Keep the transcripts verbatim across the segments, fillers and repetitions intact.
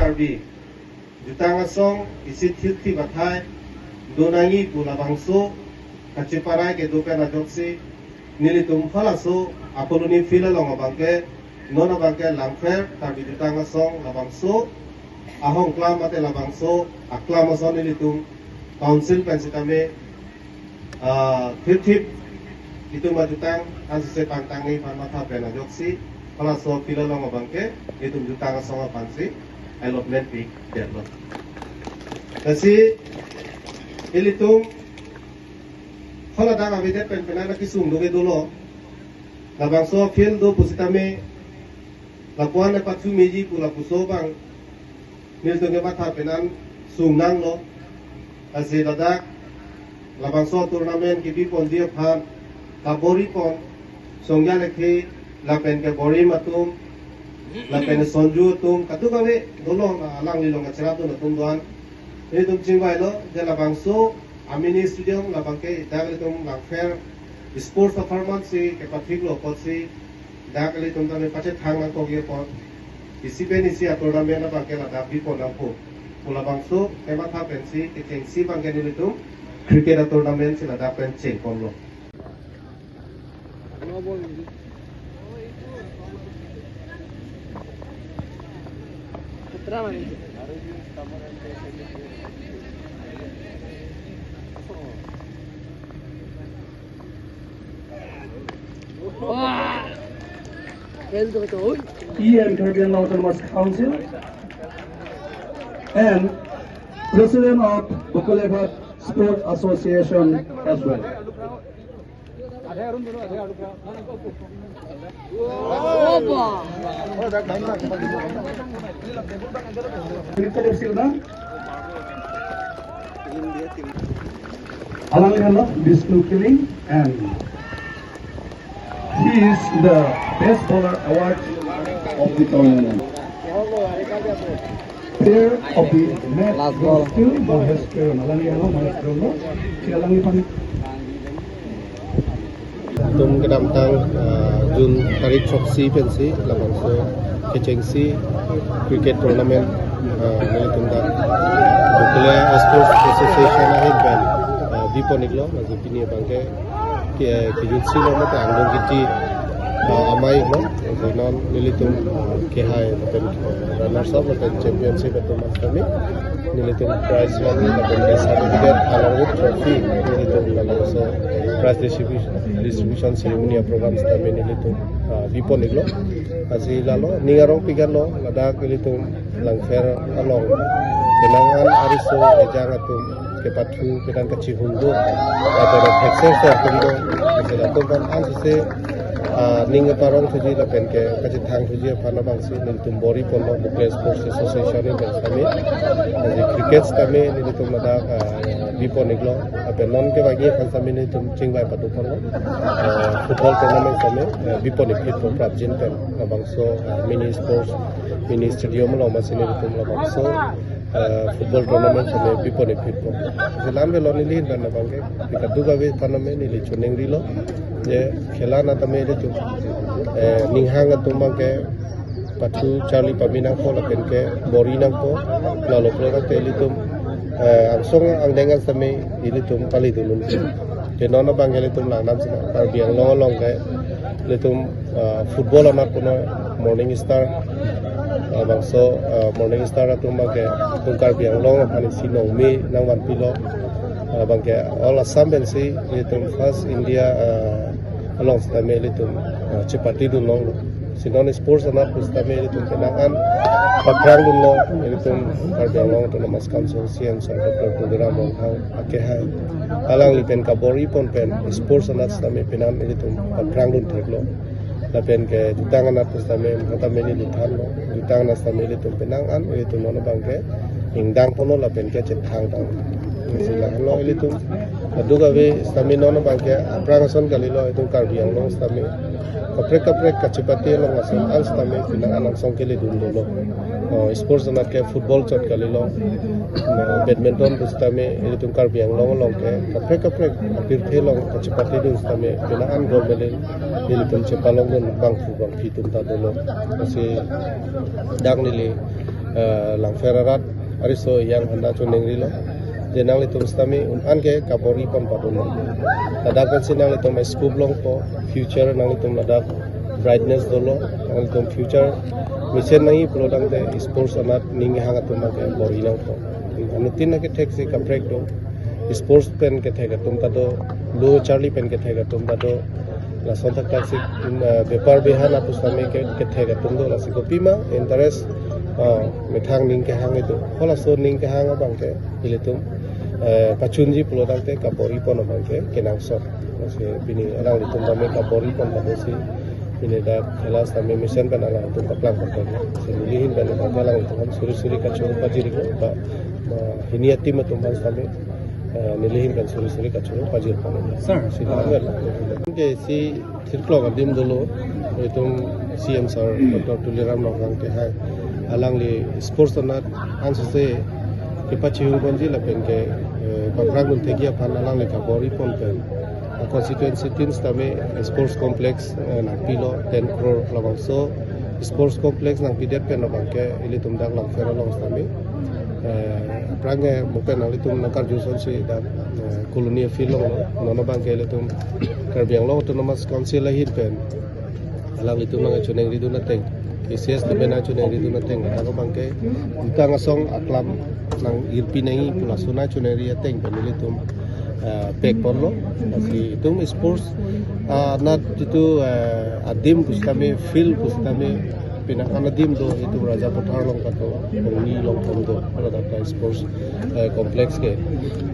Karbi jutang asong isi thip thip athai do nangji pu labangso kacheparai kedo pen ajoksi nelitum halaso Apoloni field along abangke, non abangke Langpher Karbi Jutang Asong labangso ahong klam mate labangso aklam ason nelitum council pen sitame, ah, thip thip itum ajutang ansose pangtangji aphan matha pen ajoksi halaso field along abangke itum jutang asong aphansi allotment pidetlo. Lasi ilitum haladak avedet pen penang kesung do ke dolo. Labangso field do pusitame lapuan epathu meji pu lapuson abang nelitum kematha penang sung nanglo. Lasi ladak labangso tournament kebiponji aphan kabor-ipon Songja Lekhi lapen ke Borim atum lapen Sonju atum kadokave dolo, alangli along kacherap dun atum do-an. Nelitum chingvailo je labangso amini stadium labangke dak ilitum Langpher sports department si kepathiklo apotsi dak ilitum tame pachethang nangkokji apot isi pen isi atournament abangke ladak bipon nangpo pu labangso kematha pensi kechengsi abangke nelitum cricket atournament si ladak pen chengponlo. Wah. Well, tuh, tuh. E M Karbi Anglong Autonomous Council and President of Bokolia Ghat Sport Association as well. Opa. Alangli henlo Bishnu Killing and he is the best bowler award of the tournament. Player of the match goes to Mahesh Teron. Alangli henlo Mahesh Teron lo. Si alangli aphan. Itum kedamtang, ah, June tarik throksi pensi labangso kechengsi cricket tournament, ah, nelitum dak Bokolia Sports Association ahin pen, ah, bipon-iklo, lasi pini abangke ke, kejutsi lo mate angdeng kiti, ah, amai-iklo, lasi non nelitum, ah, kehai lapen, ah, runners up lapen championship atum mas kami nelitum prize money lapen certificate along with trophy nelitum labangso prize distribution, distribution ceremony aprogram sitame nelitum, ah, bipon-iklo. Lasi lalo ning arong pigan lo ladak nelitum Langpher along penang an ariso ejang atum kepathu penang kachihun do, lapen thekser so atum do, lasi latum aphan ansose, ah, ning keparong thuji lapen ke kachethang thuji aphan abangsi nelitum bor-iponlo Bokolia Sports Association ahin pen sitame. Lasi cricket sitame nelitum ladak, ah, bipon-iklo. Lapen non kevangji aphan sitame nelitum chingvai pado-ikponlo. Ah, football tournament sitame, ah, bipon-ik phitpo prapjin pen labangso, ah, mini sports, mini stadium along masi nelitum labangso, ah, football tournament sitame bipon-ik phitpo. Lasi la-an avelo neli ahin pen abangke, kadokave aphan tame neli choningrilo je khela na tame nelitum, eh, ninghang atum abangke pathu charli pame nangpo lapen ke bor-i nangpo, lalo pulo tangte ilitum, eh, angsong angdeng an sitame ilitum palidun un. Te non abang ilitum langnam sina Karbi Anglong along ke ilitum, eh, football anat puno Morning Star, eh, bangso, eh, Morning Star atum abangke itum Karbi Anglong aphan isi nongme nangvanpilo, eh, abangke all Assam pensi ilitum first India, eh, along sitame ilitum, eh, chepatidun longlo. Si non sports anat pusitame ilitum penang an paphrangdunlo, ilitum Karbi Anglong Autonomous Council C E M Sir Doctor Tuliram Ronghang akehai. Alangli pen kabor-ipon pen sports anat sitame penang ilitum paphrangdun theklo. Lapen ke jutang anat pusitame, kata meni jutang lo. Jutang anat sitame ilitum penang an, ilitum non abangke ingdang ponlo lapen ke chethang tang. Lasi la-anlo ilitum kadokave sitame non abangke aphrang ason kalilo, itum Karbi Anglong sitame kaprek kaprek kachepate along ason an sitame penang an angsong kelidun dolo. Oh, sports anat ke football chot kalilo. Nah, badminton pusitame ilitum Karbi Anglong along ke kaprek kaprek apirthe along kachepatedun sitame penang an gold medal ilitum chepalongdun bangphu bangphi atum ta dolo. Lasi dak neli Eh, Langpher arat ariso yang handa choningri lo. Je nanglitum sitame un-an ke kabor-i pon padun lo. Ladak pensi nanglitum scope longpo, future nanglitum ladak brightness dolo, nanglitum future mesen nangji pulo tangte sports anat ning kehang atum ke bor-i nangpo. Anuttin ke theksi kaprek do. Sports pen kethek atum ta do, lo charli pen kethek atum ta do, lason thakthak si, um, eh, bepar behan atum sitame ke kethek atum do, lasi kopima interest, ah, methang ning kehang itu. Halaso ning kehang abang ke ilitum, eh, pachunji pulo tangte kabor-i pon abang ke kenangsot. Lasi pini alanglitum tame kabor-i pon tame si pini dak khela sitame mesen pen alanglitum kaplang pon tame. Si neli ahin pen abang ke alanglitum suri suri kachoro pajir ko ba, ba hini a-team atum abang sitame, eh, neli ahin pen suri suri kachoro pajir pon. Sir, si uh, bang ke si thirklok adim dolo, itum C M sir Doctor Tuliram Ronghang ke hai. Alangli sports anat ansose kepachihung ponji lapen ke, eh, paprang gun thegi aphan alangli kabor-i pon pen, eh, constituency tin sitame sports complex, eh, nangpilo ten crore labangso sports complex nangpidet pen abang ke ilitum dak Langpher along sitame, eh, aphrang ke mo pen nanglitum nangkarju asonsi dak, eh, colony field along lo, non abang ke ilitum Karbi Anglong Autonomous Council ahin pen alanglitum nangchoningri dun ateng, A C S atum pen nangchoningri dun ateng, ladak abang ke utang asong aklam nang-irpi nangji pu laso nangchoningri ateng pen ilitum, eh, pek ponlo. Lasi itum sports, ah, anat itu, eh, adim pusitame, field pusitame, pinaka adim do, itum Raja Pathar along kato, Bongni along thom do, ladak ta sports, eh, complex ke.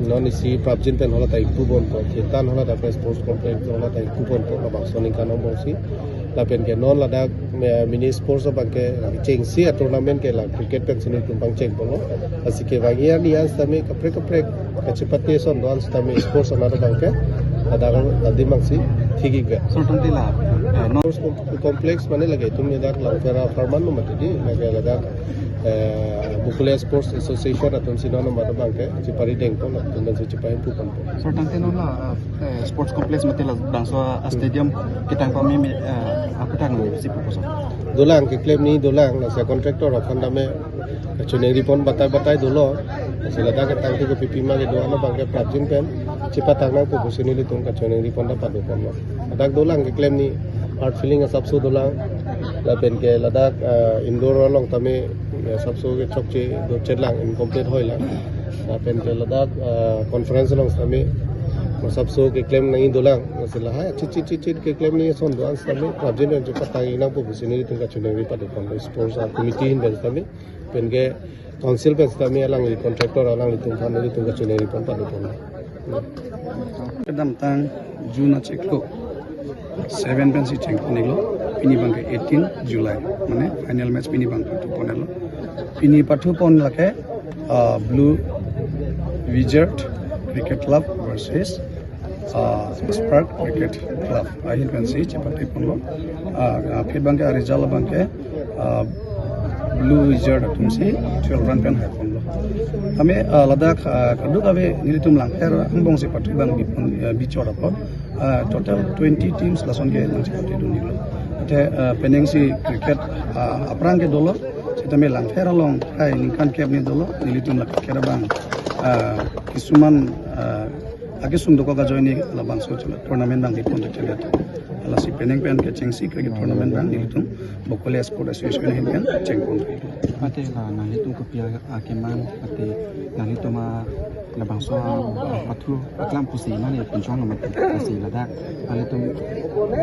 Non isi prapjin pen hala ta ingpu ponpo, Chetan hala ta sports complex hala ta ingpu ponpo, labangso aningkan angbong si. Lapen ke non ladak, eh, mini sports abang ke chengsi a-tournament ke la cricket pensi nelitum pangcheng ponlo. Lasi kevangji arni an sitame kaprek kaprek kachepate ason do-an sitame sports anat abang ke ladak adim abang si thik-ik vet. Sir, tangte la, eh, non sports com-, complex mane lake itum ladak Langpher apharman lo mati di, lake ladak, eh, Mukulia Sports Association atum si non mamat abang ke chepari deng pon, atum pensi chepahemphu ponpo. Sir, tangte non la, eh, eh, sports complex mate labangso, eh, stadium ketang pame, eh, aphuthak nangsi pu koson? Dolang, keklem nangji dolang, lasi contractor aphan tame kachoningri pon batai batai dolo. Lasi ladak ketang ke kopima kedo, ano abang ke prapjin pen chepatang nangpo pusi nelitum kachoningri pon ta pado ponlo. Ladak dolang keklem nangji, outfield asapso dolang. Lapen ke ladak, eh, indoor along tame, eh, asapso kechokche do chetlang, incomplete hoilang. Lapen ke ladak, eh, conference along sitame asapso keklem nangji dolang. Lasi lahai chit chit chit chit keklem nangji ason do-an sitame prapjin pen chepatang nangpo pusi nelitum kachoningri pado ponlo sports a-committee ahin pen sitame. Pen ke council pen sitame alangli contractor alanglitum aphan nelitum kachoningri pon pado pon. Kedamtang June achiklo seven pensi chengpon-iklo, pini abang ke eighteen July, mane final match pini abang pathu pon-iklo. Pini pathu pon lake, ah, Blue Wizard Cricket Club versus, ah, Spark Cricket Club. Ahin pensi chepate ponlo. Ah, ah, aphi abang ke, ah, result abang ke, ah, Blue Wizard atum si twelve run pen hai ponlo. Tame, ah, ladak, ah, kadokave nelitum Langpher angbong si pathu abang bipon, ah, bichor apot, ah, total twenty teams lason ke nangchepate dun-iklo. Athe, ah, penang si cricket, ah, aphrang ke dolo, sitame Langpher along hai ningkan kep ni dolo, nelitum la cricket abang, ah, kisuman, ah, akesung dokok ajoine labangso chula tournament abang bipon chula. Lasi penang pen kechengsi cricket tournament abang nelitum Mukulia Sport Association ahin pen chengpon. Mate la nanglitum kopi akeman, mate nanglitum labangso, ah, pathu aklam pusi mane pinchong lo mate, pusi ladak nanglitum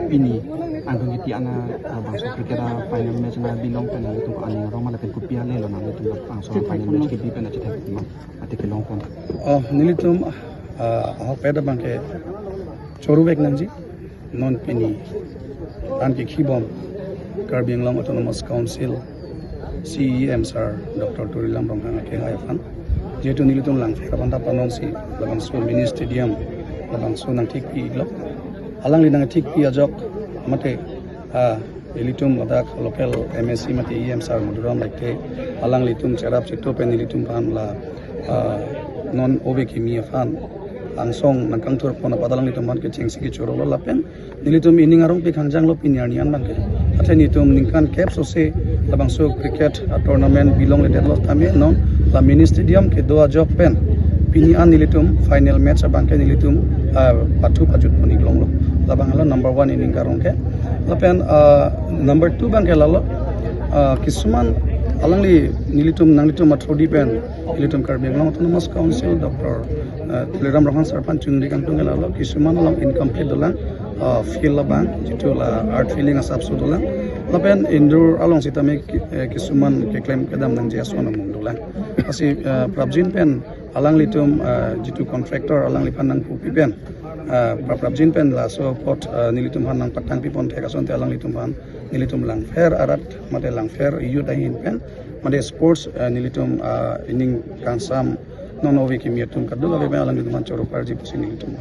pini angkang kiti ana, ah, bangso cricket a-final match nangbilong pen nanglitum ko aning arong ma lapen kopi ale lo nanglitum labangso final match kebi pen achethek ma ate kelong pon. Oh, nelitum, ah, ahokpet abang ke choro-ik nangji. Non pini an kekhibom Karbi Anglong Autonomous Council C E M sir Doctor Tuliram Ronghang akehai aphan. Jehetu nelitum Langpher aphan ta panon si labangso mini stadium labangso nangthikpi-iklo. Alangli nangthikpi ajok mate, ah, ilitum ladak local M A C mate E M sir Madhuram Lekthe, alanglitum cherap cheto pen ilitum aphan la, ah, non ove kimi aphan angsong nangkangthur pon apot alanglitum aphan kechengsi kechoro lo lapen nelitum ining arong pik hangjang lo pini arni an abang ke. Athe nelitum ningkan kep sose Labangso cricket, ah, tournament bilongledetlo tame non la mini stadium kedo ajok pen pini an nelitum final match abangke nelitum, ah, pathu pajutpon iklonglo. Labang hala number one inning karong ke. Lapen, ah, number two abangke lalo, ah, kisuman alangli nelitum nanglitum athodi pen nelitum Karbi Anglong Autonomous Council Doctor, ah, Tuliram Ronghang sir aphan chingri kangtung ke lalo, kisuman along incomplete dolang, ah, field abang jitu la outfield asapso dolang. Lapen indoor along sitame ki-, eh, kisuman keklem kedam nangji ason amung dolang. Lasi, eh, prapjin pen alanglitum, eh, jitu contractor alangliphan nangpupi pen, eh, pra-, prapjin pen laso apot, eh, nelitum aphan nangpatang pipon thek asonte alanglitum aphan nelitum Langpher arat mate Langpher youth ahin pen mate sports, eh, nelitum, eh, ining kangsam non ove kimi atum kadokave pen alanglitum aphan choro parji pusi nelitum.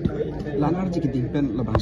Lan arji keding pen labang